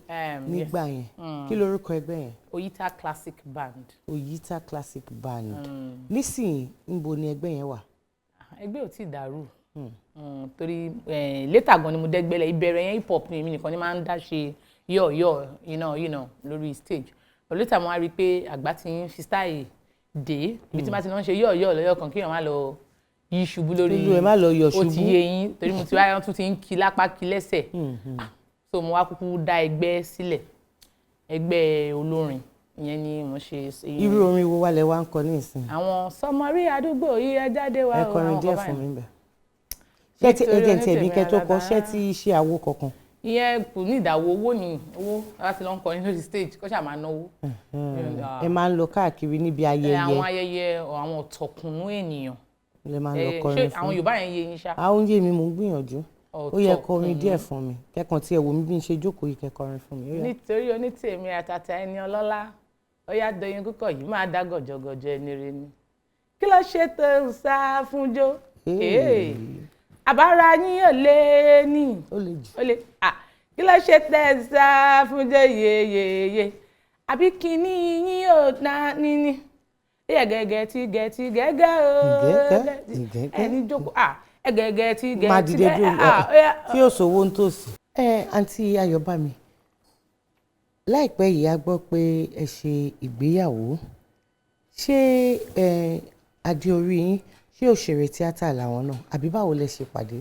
nígbà Yes. yẹn. Kí lorúkọ ẹgbẹ́ yẹn? Oyita Classic Band. Oyita Classic Band. Nísìnyí, níbo ni ẹgbẹ́ yẹn wà? Ẹgbẹ́ ò tí ì dàrú. Torí later gan ni mo dẹ́gbẹ́lẹ̀. Ìbẹ̀rẹ̀ yẹn, hip hop ni èmi nìkan ni máa ń dá ṣe yọ̀ yọ̀ lórí stage, but later mo wá rí i pé àgbà ti ń fi style dé ibi tí má ti lọ ń ṣe yọ̀ yọ̀ lọ́yọ̀ kan, kéèyàn má lọ yí ṣubú lórí. Olú ẹ má lọ yọ̀ Ó ti ṣubú. yé yín, torí mo ti wá tún ti ń kí lápá kí lẹ́sẹ̀, so mo wá kúkú dá ẹgbẹ́ sílẹ̀, ẹgbẹ́ olórin. Ìyẹn ni mo ṣe. Irú orin wo wá lẹ wá ń kọ nísìnyí? Àwọn sọmọrí àdúgbò yìí, ẹ jáde wá Ẹ o, kọrin àwọn díẹ̀ kan fún báyìí. mi bẹ̀. Ṣé ti Nítorí ẹ jẹ́ ní tẹ̀mí kẹ́ tó kọ, onítèmi ṣé ti ṣe àwo kankan? Ìyẹn kò ní ìdáwó, owó ni owó láti lọ ń kọrin lórí stage, kó ṣáà máa náwó. Ẹ máa ń lọ káàkiri níbi ayẹyẹ? Àwọn ayẹyẹ, àwọn ọ̀tọ̀kùnú ènìyàn. Lẹ máa ń lọ kọrin Ṣé fún. àwọn Yorùbá yẹn yé yín ṣá? Àwọn yé mi, mò ń gbìyànjú. Ó yẹ kọrin Ọ̀tọ̀kùnú. díẹ̀ fún mi, kẹ́kàn tí ẹ wò mí bí n ṣe jókòó yìí, kẹ́ kọrin fún mi. Ó yá. Nítorí onítèmi àtàtà ẹni ọlọ́lá, ó yá, Doyin kúkọ̀ yìí máa dá gọ̀jọ̀gọ̀jọ̀ ẹni rẹ ni. Kí ló ṣe tó ń sá fún jó? Hey. Àbára yín ò lé ní. Ó lè jù. Ó lè. Ah, Kí ló ṣe tẹ́ ẹ sá fún jẹ́ yeyeye? Àbí kíní yín ò ná níní? Ẹ̀gẹ̀gẹ̀ tí gẹ̀ tí gẹ́gẹ́ o. Gẹ́gẹ́. Ẹni jókòó. Ah, ẹ̀gẹ̀gẹ̀ tí gẹ̀ Máa tí dìde gẹ́gẹ́. dúró Ah, ó yá. tí yóò sówó ń tòsí. Ẹ, àǹtí Ayọ̀bámi, láìpẹ́ yìí a gbọ́ pé ẹ ṣe ìgbéyàwó. Ṣé ẹ adé orí yín, ṣé òṣèré tíátà làwọn náà, àbí báwo lẹ ṣe pàdé?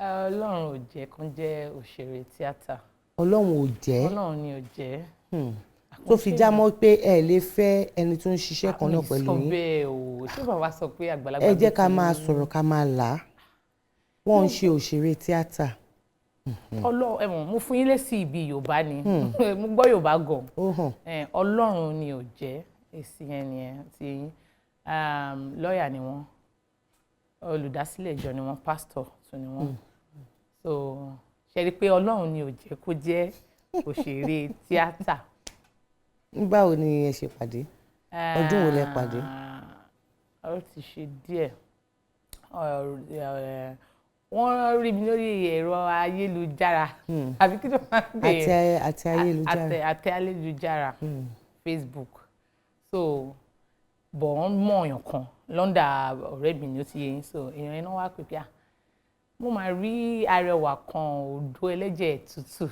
Ọlọ́run ò jẹ́ kán jẹ́ òṣèré tíátà. Ọlọ́run ò jẹ́. Ọlọ́run ni ò jẹ́. Tó fi já mọ́ pé ẹ lè fẹ́ ẹni tó ń ṣiṣẹ́ kan náà pẹ̀lú Sọ yín. bẹ́ẹ̀ o, ṣé bàbá sọ pé àgbàlagbà Ẹ jẹ́ bíi ká ti máa yín? sọ̀rọ̀ ká máa là á. Wọ́n ń ṣe òṣèré tíátà. Ọlọ́run, ẹ mọ̀, mo fún yín lésì ibi Yorùbá ni. Mo gbọ́ Yorùbá gan. Ó hàn. Ọlọ́run ni ò jẹ́, èsì yẹn nìyẹn ti yín. Lọ́ọ̀yà ni wọ́n, olùdásílẹ̀ ìjọ ni wọ́n, pásítọ̀ tún ni wọ́n. So ṣe rí i pé Ọlọ́run ni ò jẹ́ kó jẹ́ òṣèré tíátà. Báwo ni ẹ ṣe pàdé? Ọdún wo lẹ pàdé? Ó ti ṣe díẹ̀. Wọ́n rí mi lórí ẹ̀rọ ayélujára. Àbí kí ló máa ń pè é? Àti ayélujára. Àtẹ ayélujára, Facebook. So bọ̀ wọ́n mọ̀ ọ̀yàn kan lọ́ndà ọ̀rẹ́ mi ni, ó ti yé yín. So èèyàn iná wá pè pé, "Ah, mo máa rí arẹwà kan, òdo ẹlẹ́jẹ̀ tútù,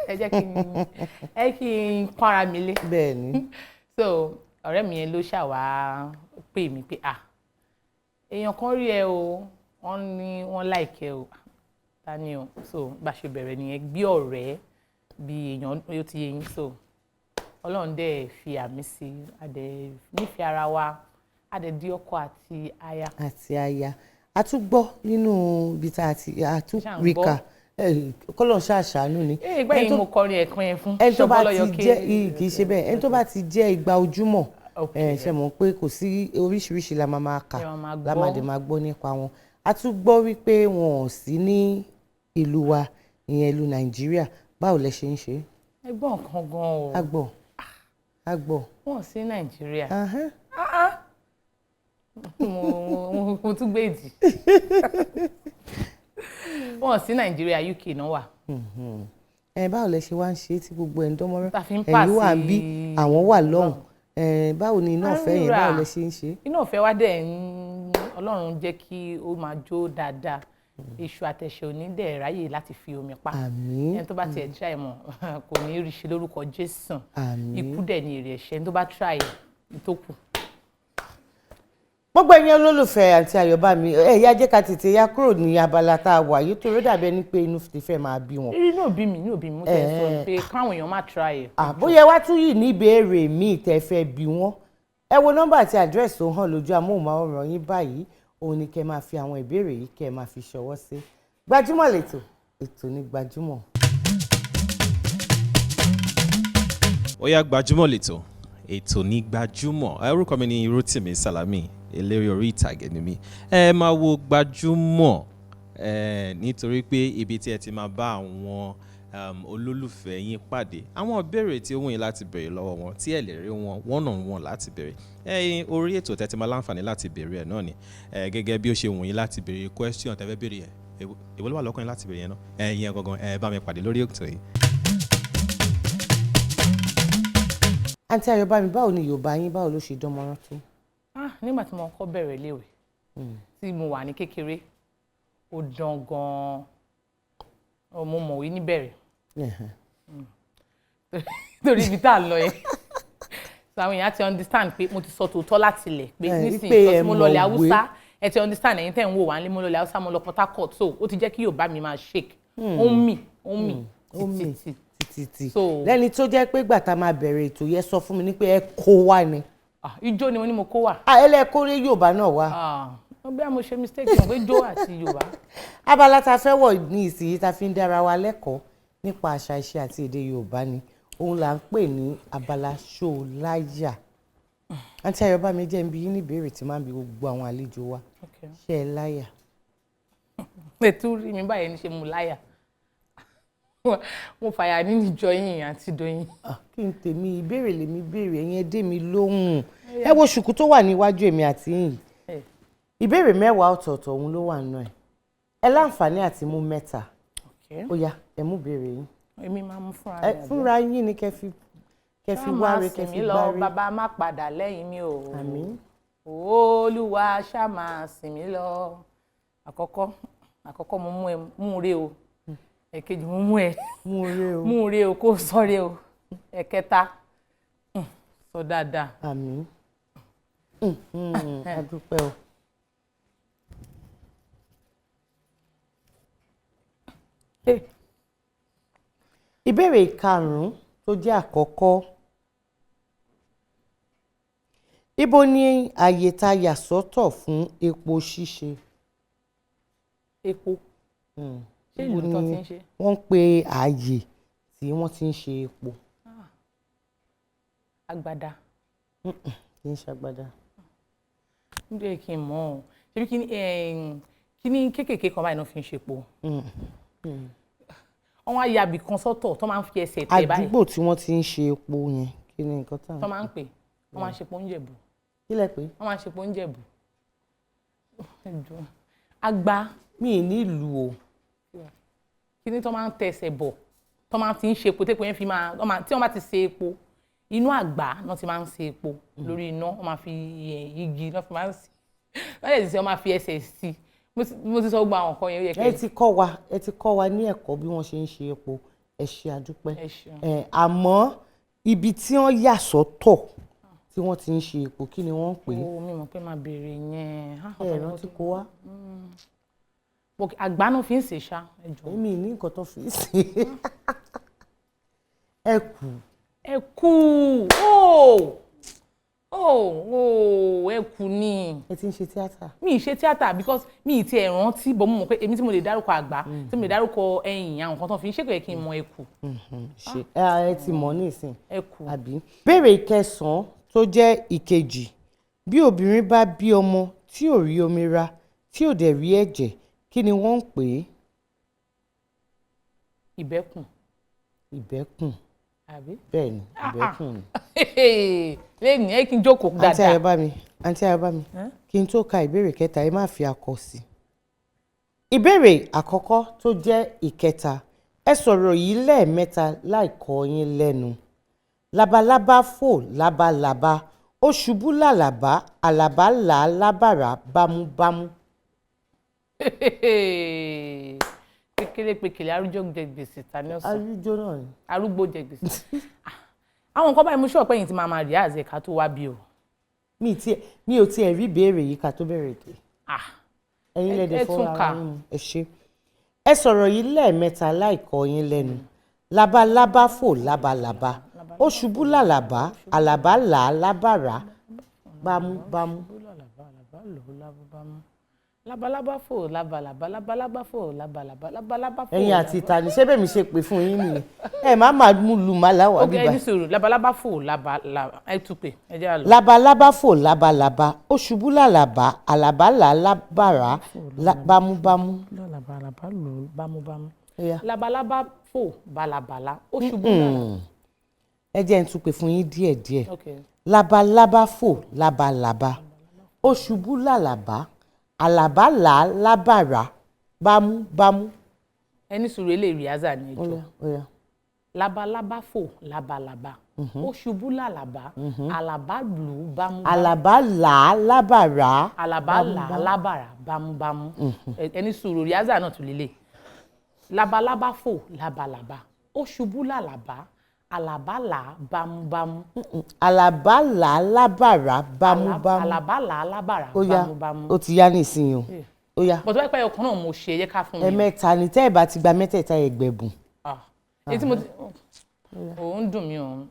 ẹ jẹ́ kí n ẹ kí n pọ́n ara mi lé." Bẹ́ẹ̀ni. So ọ̀rẹ́ mi yẹn ló ṣàwá pè mí pé, "Ah, èèyàn kan rí ẹ o, wọ́n ní wọ́n láìkẹ́ o, ta ni o?" So bá a ṣe bẹ̀rẹ̀ nìyẹn, bí ọ̀rẹ́, bí èèyàn, ó ti yé yín. So Ọlọ́run dẹ̀ fi àmì sí i, a dẹ̀ nífẹ̀ẹ́ ara wa, a dẹ̀ di ọkọ àti aya. Àti aya. A tún gbọ́ nínú ibi tá a ti a tún Ṣá ń rí gbọ́. kà, kọ́lọ̀ ṣàṣàánú ni. Ee, ìgbà Ẹni yìí mo kọrin ẹ̀kan yẹn fún ẹni tó bá ti Ṣọbọ́lọ́yọkẹ́. jẹ́ kì í ṣe bẹ́ẹ̀, ẹni tó bá ti jẹ́ igba ojúmọ̀, ṣe mọ̀ pé kò sí oríṣiríṣi la máa máa kà, Ẹ máa máa la máa gbọ́. dẹ̀ máa gbọ́ nípa wọn. A tún gbọ́ wípé wọn ò sí ní ìlú wa, ìyẹn ìlú Nàìjíríà. Báwo lẹ ṣe ń ṣe? Ẹ gbọ́ nǹkan gan o. A gbọ́, a gbọ́. Wọn ò sí Nàìjíríà. Ahán. Ah, ah. Mo tún gbé ìdí. Wọn ò sí Nàìjíríà, UK náà wà. Ẹ báwo lẹ ṣe wá ń ṣe tí gbogbo ẹ̀ ń dán mọ́rán? Ta fi ń Ẹ̀yin wà ń bí, pàṣẹ- àwọn wà lọ́hùn. Ẹ báwo ni iná ọ̀fẹ́ yẹn, Àríra. báwo lẹ ṣe ń ṣe? Iná ọ̀fẹ́ wa dẹ̀ ń, Ọlọ́run jẹ́ kí ó máa jó dáadáa. Iṣu àtẹ̀ṣẹ̀ òní dẹ̀ ráyè láti fi omi pa. Àmín. Ẹni tó bá tiẹ̀ try mọ̀ kò ní rí ṣe lórúkọ Jésù. Àmín. Ikú dẹ̀ ni èrè ẹ̀ṣẹ̀, ẹni tó bá try tó kù. Gbogbo ẹ̀yin olólùfẹ́ àǹtí Ayọ̀bámi, ẹ yá jẹ́ ká tètè yá kúrò ní abala tá a wà yìí, torí ó dàbí ẹni pé inú ti fẹ́ máa bí wọn. Inú òbí mi, inú òbí mi, mo tẹ̀ sọ pé káwọn èèyàn má try ẹ̀. Bóyá wá tún yìí ní ìbéèrè míì tẹ́ fẹ́ bí wọ́n, ẹ wo nọ́mbà àti àdírẹ́sì tó hàn lójú amóhùnmáwòrán yín báyìí, òun ni kẹ́ máa fi àwọn ìbéèrè yìí kẹ́ máa fi ṣọwọ́ sí. Gbajúmọ̀ lẹ́tọ̀, ètò ní gbajúmọ̀. Ó yá, gbajúmọ̀ lẹ́tọ̀, ètò ní gbajúmọ̀. Orúkọ mi ni Rotimi Salami, eléré orí ìtàgé ni mí. Ẹ máa wo gbajúmọ̀ nítorí pé ibi tí ẹ ti máa bá àwọn olólùfẹ́ yín pàdé, àwọn ìbéèrè tí ó wù yín láti béèrè lọ́wọ́ wọn tí ẹ lè rí wọn one on one láti béèrè, ẹ̀yin orí ètò tẹ́ ti máa láǹfààní láti béèrè ẹ̀ náà ni. Gẹ́gẹ́ bí ó ṣe wù yín láti béèrè question tẹ́ fẹ́ béèrè ẹ̀, èwo ló wà lọ́kàn yín láti béèrè yẹn náà, ẹ̀yin gangan ẹ bá mi pàdé lórí ètò yìí. Àǹtí Ayọ̀bámi, báwo ni Yorùbá yín, báwo ló ṣe dán mọ́rán tó? Ah, nígbà tí mo kọ́ bẹ̀rẹ̀ iléèwé, tí mo wà ní kékeré, ó dán gan-an. Mo mọ̀wé níbẹ̀rẹ̀ torí ibi tá a lọ yẹn. So àwọn èèyàn ti understand pé mo ti sọ tòótọ́ láti ilẹ̀ pé nísìnyí wípé tó ẹ tí mo lọ ilẹ̀ mọ̀wé. Haúsá, ẹ ti understand, ẹ̀yin tẹ̀ ń wò wá nílé, mo lọ ilẹ̀ Haúsá, mo lọ Port Harcourt, so ó ti jẹ́ kí Yorùbá mi máa shake. Ó ń mì, ó ń mì Ó mì títí. títí. So Lẹ́ni tó jẹ́ pé gbà tá a máa bẹ̀rẹ̀ ètò yẹn, sọ fún mi ní pé ẹ kó wá ni. Ah, ijó ni mo ní mo kó wà. Ah, ẹ lẹ́ kó rí Yorùbá náà wá. Ah, bí a mo ṣe mistake mọ̀ pé jó àti Yorùbá. Abala tá a fẹ́ wọ̀ ní ìsinyìí, tá a fi ń dára wa lẹ́kọ̀ọ́ nípa àṣà, ìṣe àti èdè Yorùbá ni, òun là ń pè ní abala ṣóoláyà. Àǹtí Ayọ̀bámi, jẹ́ ń bi yín ní ìbéèrè tí máa ń bi gbogbo àwọn àlejò wa. Ṣé ẹ láyà? Ètò rí mi báyìí ní ṣe mo láyà, mo fàyà nínú ìjọ yín, àǹtí Doyin. Kí n tèmi ìbéèrè lèmi béèrè, ẹ̀yin ẹ dé mi lóhùn. Ẹ wo ṣùkú tó wà níwájú èmi àti yín yìí. Ìbéèrè 10 ọ̀tọ̀ọ̀tọ̀ òun ló wà nínú ẹ̀. Ẹ láǹfààní àti mú 3. Ó yá, ẹ mú béèrè yín. Èmi máa mú fúnra Ẹ mi, àbí? fúnra yín ni kẹ́ fi wáre, kẹ́ fi Ṣá máa sìn mí lọ, gbáre. bàbá, má padà lẹ́yìn mi o. Àmín. Olúwa, ṣá máa sìn mí lọ. Àkọ́kọ́, mo mú ẹ mú re o. Ẹ̀kejì, mo mú ẹ mú re o. Mú re o, kó sọ́re o. Ẹ̀kẹta, sọ dáadáa. Àmín. A dúpẹ́ o. Ìbéèrè ìkarùn-ún tó jẹ́ àkọ́kọ́. Ibo ni àyè tá a yà sọ́tọ̀ fún epo ṣíṣe? Epo? Ṣé Ibo ìlú tó ni ti ń ṣe? Wọ́n ń pe ààyè tí wọ́n ti ń ṣe epo. Agbada? Kì í ṣe agbada. Níbi kí n mọ̀ ọ́, ṣebí kí ni kí ni kéékèèké kan báyìí náà fi ń ṣe epo? Wọ́n á ya ibì kan sọ́tọ̀ tó máa ń fi ẹsẹ̀ tẹ̀ báyìí. Àdúgbò tí wọ́n ti ń ṣe epo yẹn, kí ni nǹkan tá à ń Tó máa ń pè, wọ́n máa ń ṣe epo Níjẹ̀bú. Kí lẹ pé? Wọ́n máa ń ṣe epo Níjẹ̀bú. Agba. Mi ì ní ìlú o. Kí ni tó máa ń tẹsẹ̀ bọ̀ tó máa ti ń ṣe epo, tépo yẹn fi máa tí wọ́n bá ti ṣe epo, inú àgbá náà ti máa ń ṣe epo lórí iná. Wọ́n máa fi igi náà fi máa ń ṣe, wọ́n lè ṣe, wọ́n máa fi ẹsẹ̀ sí i. Mo ti sọ gbogbo àwọn nǹkan yẹn, ó yẹ kẹ́ Ẹ ti kọ́ wa, ẹ ti kọ́ wa ní ẹ̀kọ́ bí wọ́n ṣe ń ṣe epo. Ẹ ṣe, àdúpẹ́. Ẹ ṣeun. Ẹ àmọ́ ibi tí wọ́n yà sọ́tọ̀ tí wọ́n ti ń ṣe epo, kí ni wọ́n ń pè é? O mi mọ̀ pé máa béèrè yẹn. Ah, Ẹ rántí kó wá. But àgbá náà fi ń ṣe ṣá, ẹ jọ̀ọ́. Èmi ní nǹkan tó fi ń ṣe ẹ kù. Ẹ kú ó ó ó, ẹ kú ni. Ẹ ti ń ṣe tíátà. Mi ì ṣe tíátà because mi ì tiẹ̀ rántí bọ́. Mo mọ̀ pé èmi tí mo lè dárúkọ àgbá, tí mo lè dárúkọ ẹ̀yìn, àwọn nǹkan tó fi ń ṣe, kò yẹ kí n mọ ẹkù. Ṣe ẹ ti mọ̀ nísìn? Ẹ kú. Àbí. Ìbéèrè ìkẹsàn-án tó jẹ́ ìkejì. Bí obìnrin bá bí ọmọ tí ò rí omi ra, tí ò dẹ̀ rí ẹ̀jẹ̀, kí ni wọ́n ń pè é? Ìbẹ́kùn. Ìbẹ́kùn. Àbí? Bẹ́ẹ̀ ni, ìbẹ́kùn ni. Lẹ́yìn ẹ kí n jókòó Àǹtí dáadáa. Ayọ̀bámi, àǹtí Ayọ̀bámi, kí n tó ka ìbéèrè kẹta, ẹ má fi akọ sí i. Ìbéèrè àkọ́kọ́ tó jẹ́ ìkẹta. Ẹ sọ̀rọ̀ yìí lẹ́ẹ̀mẹ́ta láì kọ yín lẹ́nu. Labalábá fò lábalábá, ó ṣubú làlàbá, àlàbá là á lábàrá bámúbámú. Kékeré pekèlè, arúgbó jẹ gbèsè, ta ni ó sàn? Arúgbó náà ni. Arúgbó jẹ gbèsè. Àwọn nǹkan báyìí, mo ṣọ́ pé yìí ti máa máa rí àzẹ ká tó wá bí o. Mi ò tiẹ̀ rí ìbéèrè yìí ká tó bẹ̀rẹ̀ ètò. Ẹ̀yin lẹ́dẹ̀ Ẹ tún fọ́ra kà. ara yín mu. Ẹ ṣe. Ẹ sọ̀rọ̀ yìí lẹ́ẹ̀mẹ́ta láì kọ yín lẹ́nu. Labalábá fò lábalábá, ó ṣubú làlàbá, àlàbá là á lábàrá bámúbámú. Labalábá fò labalábá, labalábá fò labalábá, labalábá fò. Ẹ̀yin àti ìta ni, ṣé bẹ́ẹ̀ mi ṣe pè fún yín nìyẹn? Ẹ má máa mú lu màláwà Ok, bíbá. ẹ ní sùúrù. Labalábá fò labalábá, ẹ tún pè, ẹ jẹ́ àlọ́. Labalábá fò labalábá, ó ṣubú làlàbá, àlàbá là á lábàrá bámúbámú. Labalábá lò bámúbámú. Ó yá. Labalábá fò balabala, ó ṣubú Mm-mm. lálá. Ẹ jẹ́ n tún pè fún yín díẹ̀díẹ̀. Ok. Labalábá fò labalábá, ó ṣubú làlàbá, àlàbá là á lábàrá bámúbámú. Ẹ ní sùúrù, eléyìí rìhásà ni, ẹ Ó jọ̀ọ́. yá, ó yá. Labalábá fò labalábá, ó ṣubú làlàbá, àlàbá lù ú bámúbámú. Àlàbá là á lábàrá. Àlàbá là á lábàrá bámúbámú. Ẹ ní sùúrù, rìhásà náà tún lélẹ̀. Labalábá fò labalábá, ó ṣubú làlàbá, àlàbá là á bámúbámú. Àlàbá là á lábàrá bámúbámú. Àlàbá là á lábàrá Ó yá, bámúbámú. ó ti yá nísìnyí o. Ó yá. Bọ̀dọ̀ bá pẹ́ ọkàn náà mo ṣe, ẹ jẹ́ ká fún mi. Ẹ̀mẹ́ta ni. Tẹ́ ẹ̀ bá ti gba mẹ́tẹ̀ẹ̀ta, ẹgbẹ̀bùn. Ah, èyí tí mo ti ò ń dùn mí o.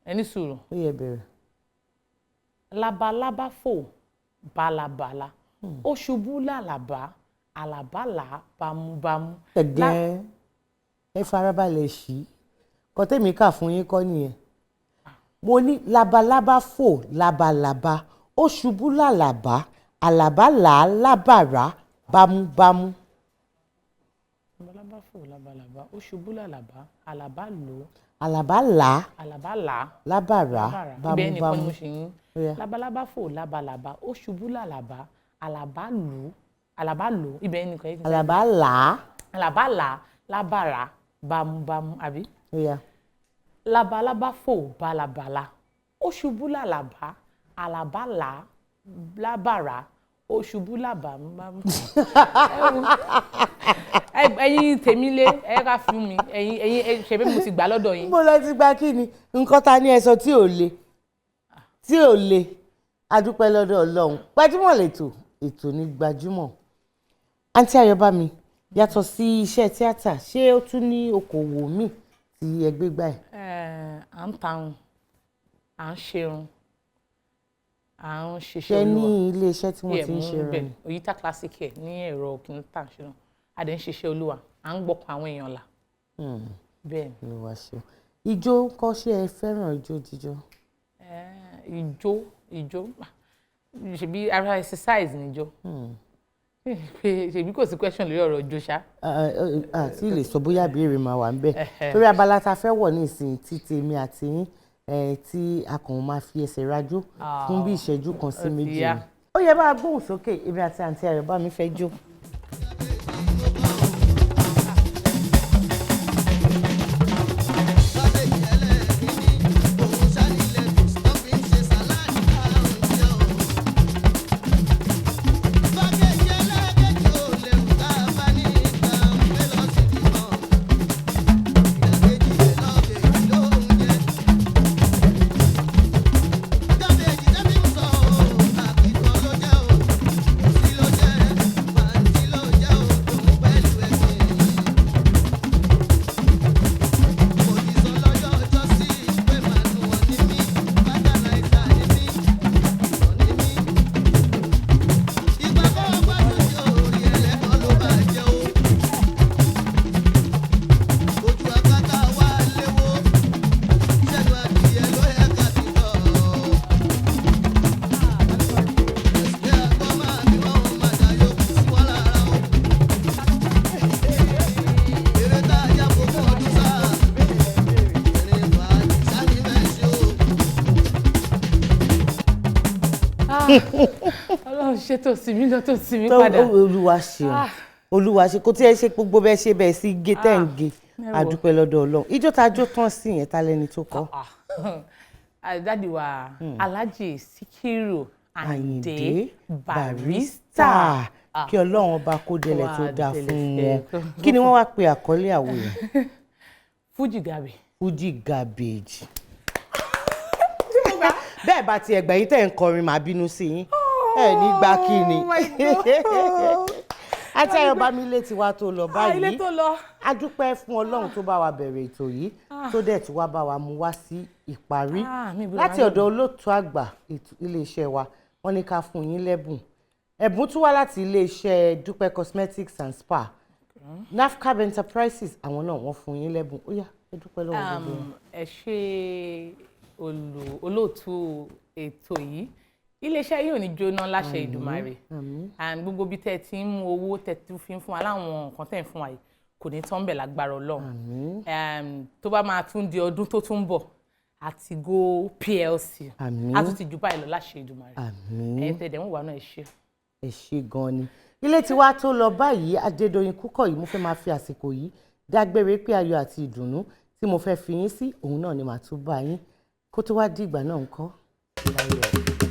Ẹ ní sùúrù. Ó yẹ, bẹ̀rẹ̀. Labalábá fò balabala, ó ṣubú làlàbá, àlàbá là á bámúbámú. Ẹ̀gẹ́, ẹ farabalẹ̀ sí kọ́ tèmi kà fún yín kọ́ nìyẹn. Mo ní labalábá fò labalábá, ó ṣubú làlàbá, àlàbá là á lábàrá bámúbámú. Labalábá fò labalábá, ó ṣubú làlàbá, àlàbá lò ó. Àlàbá là á Àlàbá là á lábàrá Ibẹ̀ nìkan ni bámúbámú. mo ṣì ń. Ó yá. Labalábá fò labalábá, ó ṣubú làlàbá, àlàbá lò ó, àlàbá lò ó, ibẹ̀ nìkan yìí. Àlàbá là á Àlàbá là á Lábàrá bámúbámú, àbí? Ó yá. Labalábá fò bálabàla, ó ṣubú làlàbá, àlàbá là á lábàrá, ó ṣubú làbàmúbámú. Ẹ̀yin tèmi lé ẹ ká fún mi, ẹ̀yin ṣebí mo ti gbà lọ́dọ̀ yín. Mo lọ ti gba kí ni nǹkan ta ní ẹsọ tí ò le, tí ò le. Adúpẹ́ lọ́dọ̀ Ọlọ́run. Gbajúmọ̀ lètò, ètò ní gbajúmọ̀. Àǹtí Ayọ̀bámi, yàtọ̀ sí iṣẹ́ tíátà, ṣé ó tún ní okòwò míì tí ẹ gbé gbà ẹ̀? À ń tarun, à ń ṣerun, à ń ṣiṣẹ́. Ṣé ní ilé iṣẹ́ tí wọ́n ti ń ṣerun ni? Oyita Classic Hair ní ẹ̀rọ kìnnìtà ń ṣerun. A dẹ̀ ń ṣiṣẹ́ Olúwa, à ń gbọ́kàn àwọn èèyàn là. Bẹ́ẹ̀ ni. Olúwa ṣeun. Ijó ńkọ́, ṣé ẹ fẹ́ràn ijó jíjó? Ijó ṣebí ara exercise níjó. Ṣebí kò sí question lórí ọ̀rọ̀ ijó ṣá. Àti lè sọ bóyá ìbéèrè máa wà ńbẹ̀, torí abala tá a fẹ́ wọ̀ ní ìsìn tí tèmi àti yín, tí a kàn máa fi ẹsẹ̀ rajó fún bí ìṣẹ́jú kan sí méjì. Ó yẹ bá a gbóhùn sókè, èmi àti àǹtí Ayọ̀bámi fẹ́ jó. Ọlọ́run ṣe tó sì mí lọ, tó sì mí padà. Olúwa ṣeun, Olúwa ṣe. Kò tí ẹ ṣe gbogbo bẹ́ẹ̀ ṣe bẹ́ẹ̀ sí gé tẹ́ ń gé. Àdúpẹ́ lọ́dọ̀ Ọlọ́run. Ijó ta jó tán sí yẹn, ta lẹni tó kọ́? Daddy wa, Alhaji Sikiru Ayinde Barrister. Kí Ọlọ́run ọba kó délẹ̀ tó dáa fún wọn. Kí ni wọ́n wá pe àkọlé àwo yẹn? Fuji Garbage. Fuji Garbage. Bẹ́ẹ̀ bá ti ẹgbẹ́ yín tẹ̀ ń kọrin, màá bínú sí yín. Ẹ ní gbà kí ni. Àti Ayọ̀bámi, ilé tiwa tó lọ báyìí. Ilé tó lọ. A dúpẹ́ fún Ọlọ́run tó bá wa bẹ̀rẹ̀ ètò yìí, tó dẹ̀ tún wá bá wa mú wá sí ìparí. Láti ọ̀dọ̀ olóòtú àgbà iléeṣẹ́ wa, wọ́n ní ká fún yín lẹ́bùn. Ẹ̀bùn tún wá láti iléeṣẹ́ Dúpẹ́ Cosmetics and Spa, Nafcab Enterprises, àwọn náà wọ́n fún yín lẹ́bùn. Ó yá, ẹ dúpẹ́ lọ́wọ́ gbogbo wọn. Ẹ ṣe olóòtú ètò yìí. Iléeṣẹ́ yìí ò ní jóná láṣẹ Ìdùmarè, and gbogbo bí tẹ́ ẹ ti ń mú owó tẹ́ ẹ fi ń fún wa láwọn nǹkan tẹ́ ẹ ń fún wa yìí kò ní tán bẹ̀ lágbára Ọlọ́run. Tó bá máa tún di ọdún tó tún bọ̀, àti Go PLC á tún ti ju báyìí lọ láṣẹ Ìdùmarè. Ẹ̀yin tẹ́ ẹ dẹ̀ ń wà náà, ẹ ṣé. Ẹ ṣé gan ni. Ilé tí wàá tó lọ báyìí, Adédoyin Kúkọ̀yí, mo fẹ́ máa fi àsìkò yìí dágbére pé ayọ̀ àti ìdùnnú tí mo fẹ́ fi yín sí òun náà ni màá tún bá yín kó tó wá dìgbà náà ńkọ́. Láyọ̀.